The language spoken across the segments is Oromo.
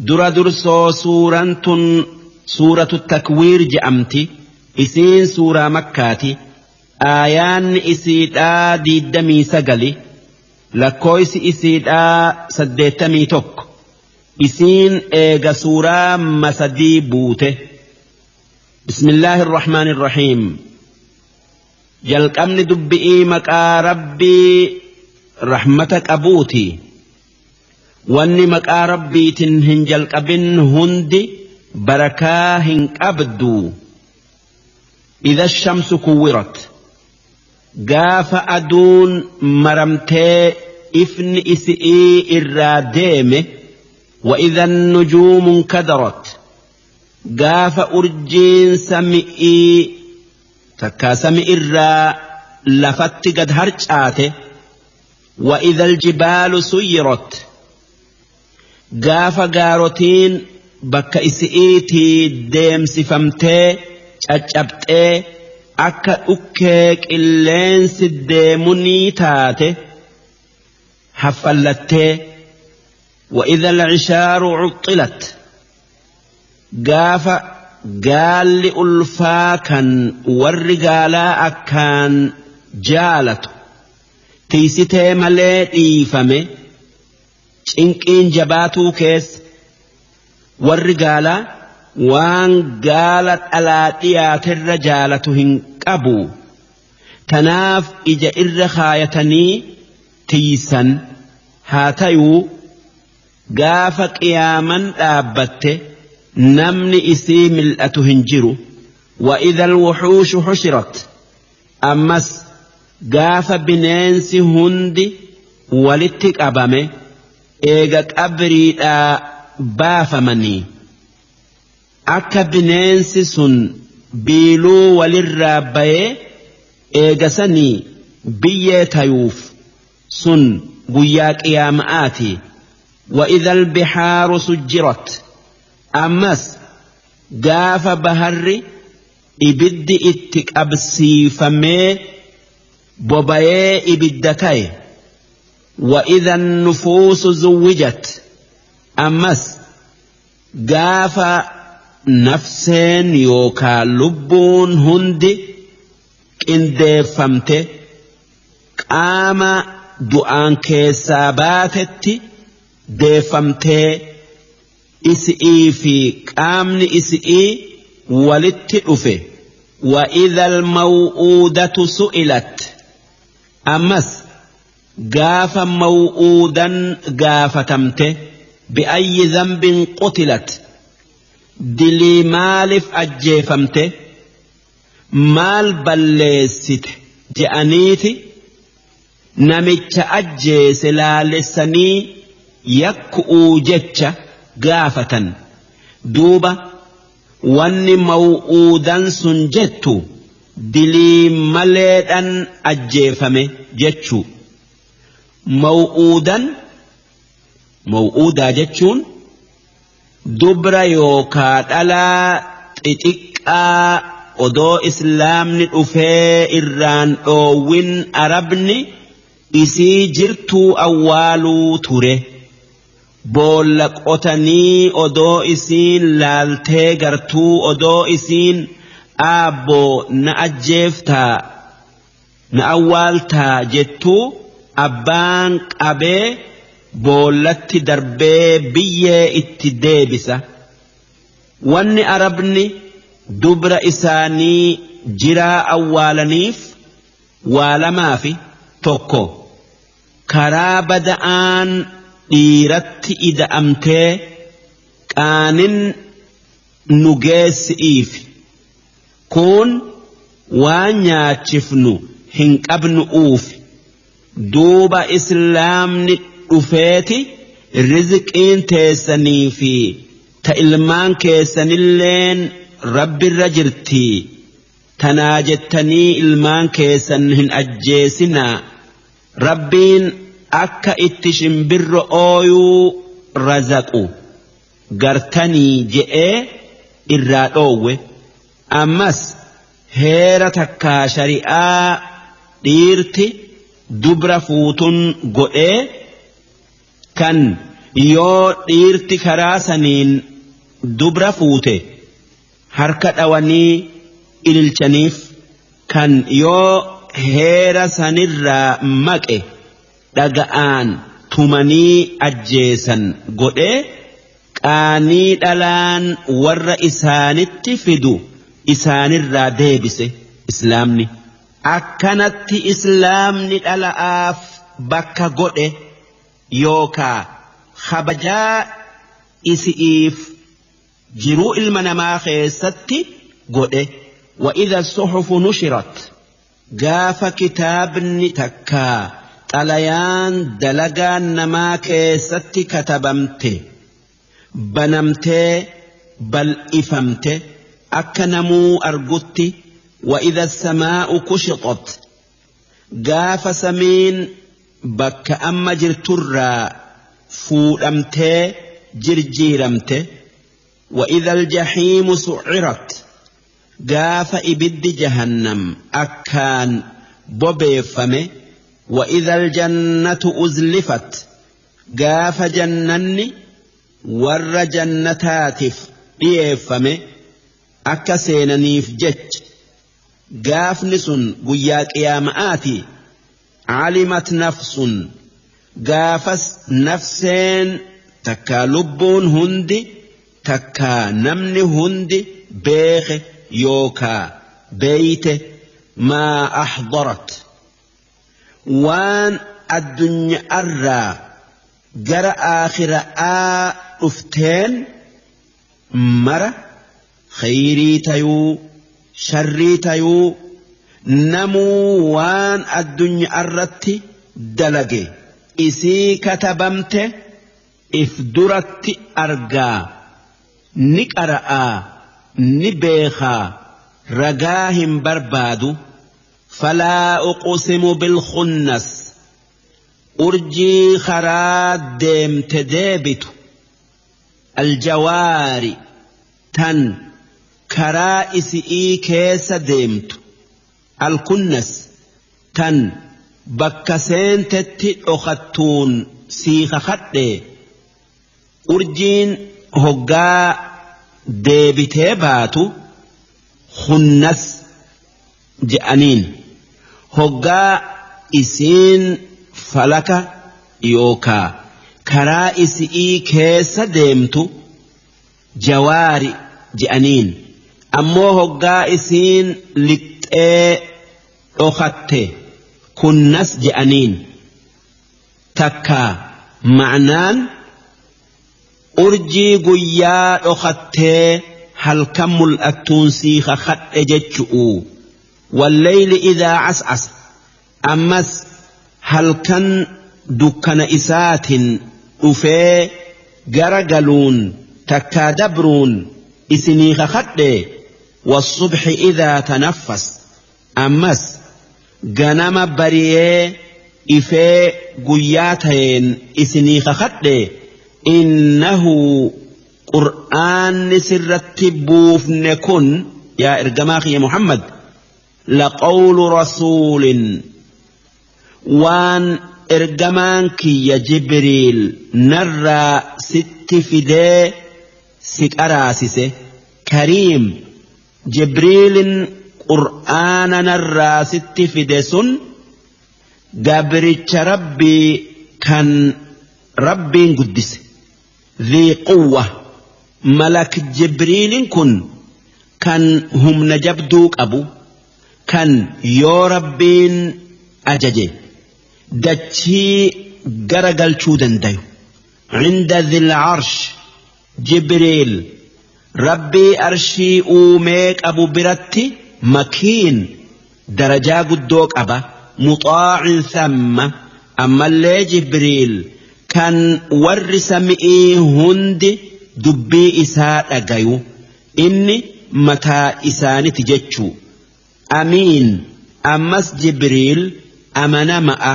Dura dursoo suuraan tun suuratu takwiir je'amti. Isiin suuraa makkaati. Aayaanni isiidhaa 29, lakkooysi isiidhaa 81. Isiin eega suuraa masadii buute. Bismillaahi irrahmaani irrahiim. Jalqabni dubbi'ii maqaa rabbii rahmata qabuuti. Wanni maqaa rabbiitin hin jalqabin hundi barakaa hin qabdu. Idha shamsu kuwwirat, gaafa aduun maramtee ifni isi'ii irraa deeme. Wa idha nujuumu nkadarat, gaafa urjiin sami'ii takkaa sami irraa lafatti gad harcaate. Wa idha aljibaalu suyyirat, gaafa gaarotiin bakka isi'iitii deemsifamtee caccabxee akka dhukkee qilleensi deemunii taate haffallattee. Wa idha alcishaaru cuxxilat, gaafa gaalli ulfaa kan warri gaalaa akkaan jaalatu tiisitee malee dhiifame cinqiin jabaatuu keessa. Warri gaalaa waan gaala dhalaa dhiyaaterra jaalatu hin qabu, tanaaf ija irra kaayatanii tiisan. Haa tayuu gaafa qiyaaman dhaabbatte namni isii mil'atu hin jiru. Wa idha alwuxuushu xushirat, ammas gaafa bineensi hundi walitti qabame eega qabriidhaa baafamanii akka bineensi sun biiluu walirraa bayee eegasanii biyyee tayuuf, sun guyyaa qiyaama'aati. Wa idha albihaaru sujjirat, ammas gaafa baharri ibiddi itti qabsiifamee bobayee ibidda ta'e. Wa idha nufuusu zuwwijat, ammas gaafa nafseen yookaa lubbuun hundi qindeeffamte qaama du'aan keessaa baatetti deeffamtee isi'ii fi qaamni isi'ii walitti dhufe. Wa idha almaw'uudatu su'ilat, ammas gaafa maw'uudan gaafatamte. Bi'ayyi dhanbin qutilat, dilii maaliif ajjeefamte, maal balleessite je'aniiti namicha ajjeese laalessanii yakku'uu jecha gaafatan. Duuba wanni maw'uudan sun jettu dilii maleedhan ajjeefame jechuu. Maw'uudan, maw'uudaa jechuun dubra yookaa dhalaa xixiqqaa odoo islaamni dhufee irraan dhoowwin arabni isii jirtuu awwaaluu ture. Boolla qotanii odoo isiin laaltee gartuu, odoo isiin aabboo na ajjeeftaa na awwaaltaa jettuu abbaan qabee boollatti darbee biyyee itti deebisa. Wanni arabni dubra isaanii jiraa awwaalaniif waa lamaafi: tokko, karaa bada'aan dhiiratti ida'amtee qaanin nu geessi'iif, kun waan nyaachifnu hin qabnu'uuf. Duuba islaamni dhufeeti rizqiin teessanii fi ta ilmaan keessanilleen rabbirra jirti, tanaa jettanii ilmaan keessan hin ajjeesinaa, rabbiin akka itti shimbirro ooyuu razaqu gartanii je'ee irraa dhoowwe. Ammas heera takkaa shari'aa dhiirti dubra fuutun godhee kan Yoo dhiirti karaa saniin dubra fuute harka dhawanii ililchaniif, kan yoo heera sanirraa maqe dhaga'aan tumanii ajjeesan godhee qaanii dhalaan warra isaanitti fidu isaanirraa deebise islaamni. Akkanatti islaamni dhala'aaf bakka godhe yookaa kabajaa isi'iif jiruu ilma namaa keessatti godhe. Wa'idha suhufu nushirat, gaafa kitaabni takkaa xalayaan dalagaan namaa keessatti katabamte banamtee bal'ifamte akka namuu argutti. Wa'idha samaa'u kushixat, gaafa samiin bakka amma jirturraa fuudhamtee jirjiiramte. Wa'idha aljahiimu sucirat, gaafa ibiddi jahannam akkaan bobeeffame. Wa'idha aljannatu uzlifat, gaafa jannanni warra jannataatiif dhiyeeffame akka seenaniif jecha. Gaafni sun guyyaa qiyaama'aati. Calimat nafsun, gaafas nafseen takkaa lubbuun hundi takkaa namni hundi beeke yookaa beeyte, maa axdarat, waan addunyaarraa gara aakhira'aa dhufteen mara, khayrii tayuu sharrii tayuu, namuu waan addunyaarratti dalage isii katabamte if duratti argaa, ni qara'aa, ni beekaa, ragaa hin barbaadu. Falaa uqsimu bilkhunnas, urjii karaa deemte deebitu, aljawaari, tan karaa isi'ii keessa deemtu, alkunnas, tan bakka seentetti dhokattuun sii kakadhe. Urjiin hoggaa deebitee baatu khunnas je'aniin, hoggaa isiin falaka yookaa karaa isi'ii keessa deemtu jawaari je'aniin. Ammoo hoggaa isiin lixxee dhokatte kunnas je'aniin. Takka ma'naan urjii guyyaa dhokattee halkan mul'attuun sii kakadhe jechu'u. Walleyli idaa cascas, ammas halkan dukkana isaatin dhufee gara galuun takkaa dabruun isinii kakadhe. Wasubxi idaa tanaffas, ammas ganama bariyee ifee guyyaa ta'een isinii kakadhe. Innahu, qur'aanni sirratti buufne kun, yaa ergamaa kiyya Muhammad, laqawlu rasuulin, waan ergamaan kiyya Jibriil narraa sitti fidee si qaraasise. Kariim, Jibriilin qur'aana narraa sitti fide sun gabricha Rabbii kan Rabbiin guddise. Dhii quwwa, malak Jibriilin kun kan humna jabduu qabu, kan yoo Rabbiin ajaje dachii gara galchuu dandayu. Cinda dhil arsh, Jibriil Rabbii arshii uumee qabu biratti makiin, darajaa guddoo qaba. Muxaacin thamma, ammallee Jibriil kan warri sami'ii hundi dubbii isaa dhagayu, inni mataa isaaniti jechuu. Amiin, ammas Jibriil amanama'a,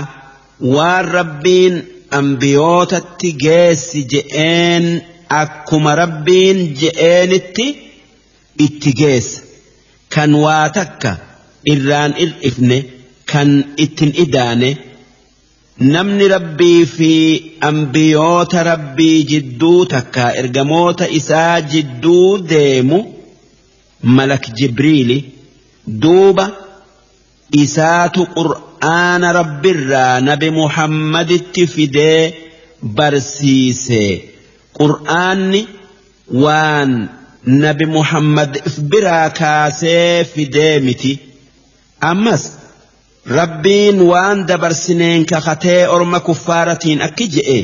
waan Rabbiin ambiyootatti geessi je'een akkuma Rabbiin je'eenitti itti geessa, kan waa takka irraan ir'ifne, kan ittin idaane. Namni Rabbii fi ambiyoota Rabbii jidduu takka ergamoota isaa jidduu deemu malak Jibriili. Duuba isaatu qur'aana Rabbirraa nabi Muhammaditti fidee barsiise. Qur'aanni waan nabi Muhammad biraa kaasee fidee miti. Ammas Rabbiin waan dabarsineen kakatee orma kuffaaratiin akki je'e: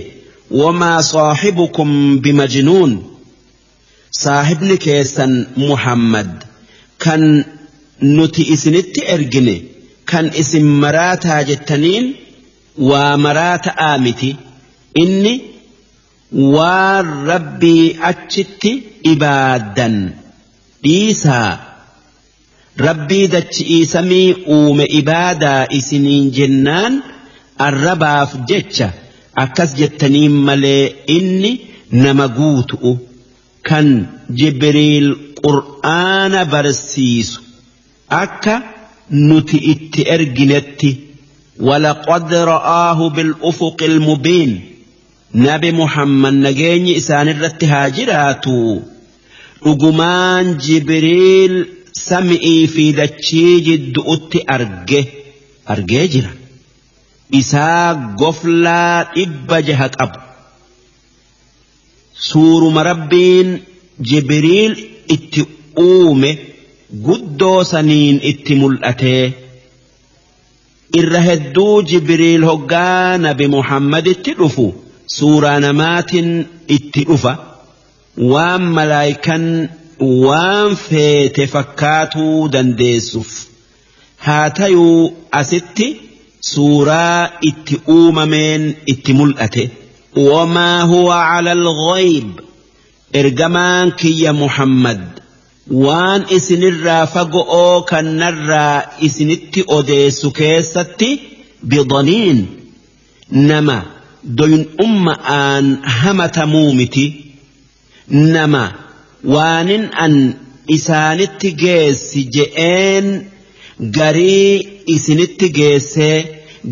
wamaa saahibukum bimajnuun, saahibni keessan Muhammad kan nuti isinitti ergine kan isin maraataa jettaniin waa maraata'aa miti, inni waan Rabbii achitti ibaaddan dhiisaa Rabbii dachi'ii samii uume ibaadaa isiniin jennaan arrabaaf jecha akkas jettaniin malee inni nama guutu'u kan Jibriil qur'aana barsiisu akka nuti itti erginetti. Walaqad ra'aahu bil-ufuqil mubiin, nabi Muhammad nageenyi isaanirratti haa jiraatu, dhugumaan Jibriil sami'ii fi dachii jiddu'utti argee jira. Isaa goflaa 600 qabu. Suuruma Rabbiin Jibriil itti uume guddoo saniin itti mul'atee. Irra hedduu Jibriil hoggaa nabi Muhammaditti dhufu suuraa namaatiin itti dhufa. Waan malaayikan waan feete fakkaatuu dandeessuuf haa tayuu asitti suuraa itti uumameen itti mul'ate. Wamaa huwa cala al-ghayb, ergamaan kiyya Muhammad waan isinirraa fago'oo kannarraa isinitti odeessu keessatti bidaniin, nama doyin umma'aan hamatamuu miti. Nama waanin an isaanitti geessi je'een garii isinitti geessee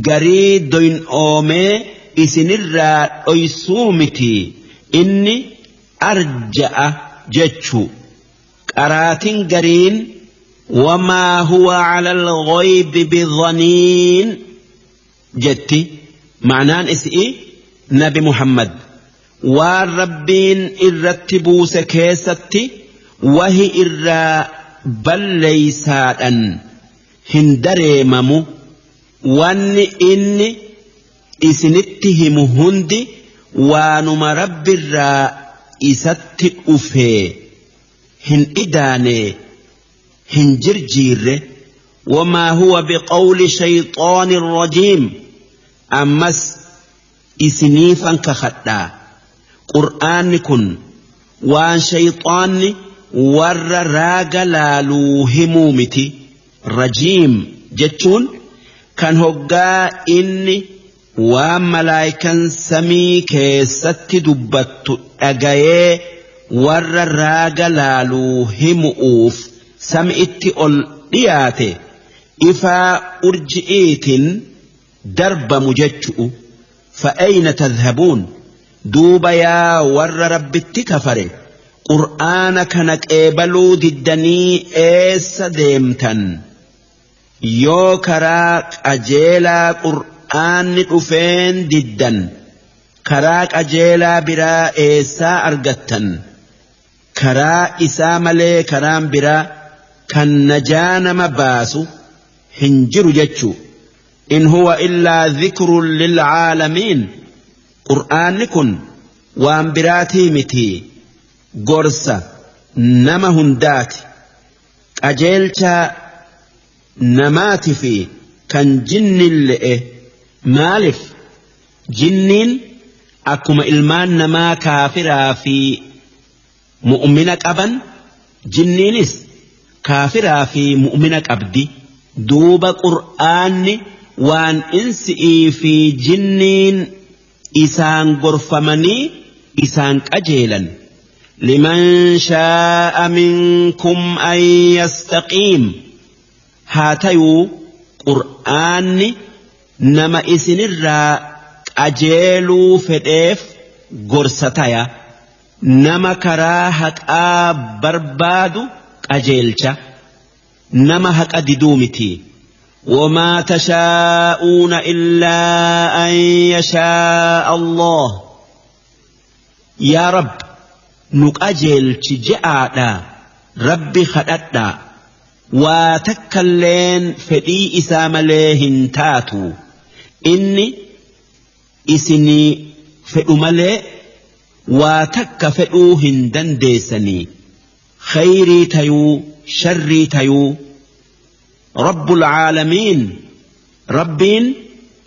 garii doyin oomee isinirraa dhoysuu miti. Inni arja'a jechu. Qaraatin gariin wamaa huwa cala al-ghaybi bidhaniin jetti. Ma'naan isii nabi Muhammad waan Rabbiin irratti buuse keessatti wahi irraa balleeysaadhan hin dareemamu. Wanni inni isinitti himu hundi waanuma Rabbirraa isatti dhufee hin idaane, hin jirjiirre. Wamaa huwa biqawli shayxaani rajiim, ammas isiniifan kakadhaa, qur'aanni kun waan shayxaanni warra raaga laaluu himuu miti. Rajiim jechuun kan hoggaa inni waan malaayikan samii keessatti dubbattu dhagayee warra raaga laaluu himu'uuf sami'itti ol dhiyaate ifaa urji'iitiin darbamu jechu'u. Fa'ayna tadhhabuun, duuba yaa warra Rabbitti kafare, qur'aana kana qeebaluu diddanii eessa deemtan? Yoo karaa qajeelaa qur'aanni dhufeen diddan, karaa qajeelaa biraa eessaa argattan? Karaa isaa malee karaan biraa kan najaa nama baasu hin jiru jechuu. In huwa illaa dhikrun lilcaalamiin, qur'aanni kun waan biraatii miti, gorsa nama hundaati, qajeelchaa namaati fi kan jinnille'e. Maalif jinniin akkuma ilmaan namaa kaafiraa fi mu'mina qaban, jinniinis kaafiraa fi mu'mina qabdi. Duuba qur'aanni waan insi'ii fi jinniin isaan gorfamanii isaan qajeelan. Liman shaa'a minkum an yastaqiim, haa tayuu qur'aanni nama isinirraa qajeeluu fedheef gorsa taya nama karaa haqaa barbaadu qajeelcha nama haqa diduu miti. وما تشاءون إلا أن يشاء الله يا رب نقجل جاء ربي خدتا وتكلين فدي إسام لهن تاتو إني إسني فأملي وتك فأوهن دنديسني خيري تيو شري تيو رب العالمين ربين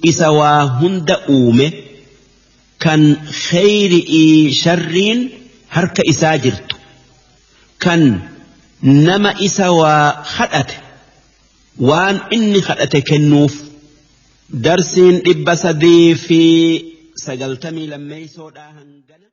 إسوا هند أومه كان خيري شرين هرك إساجرت كان نما إسوا خدأت وان إني خدأت كنوف درسين 392 لما يسودا هنغنا.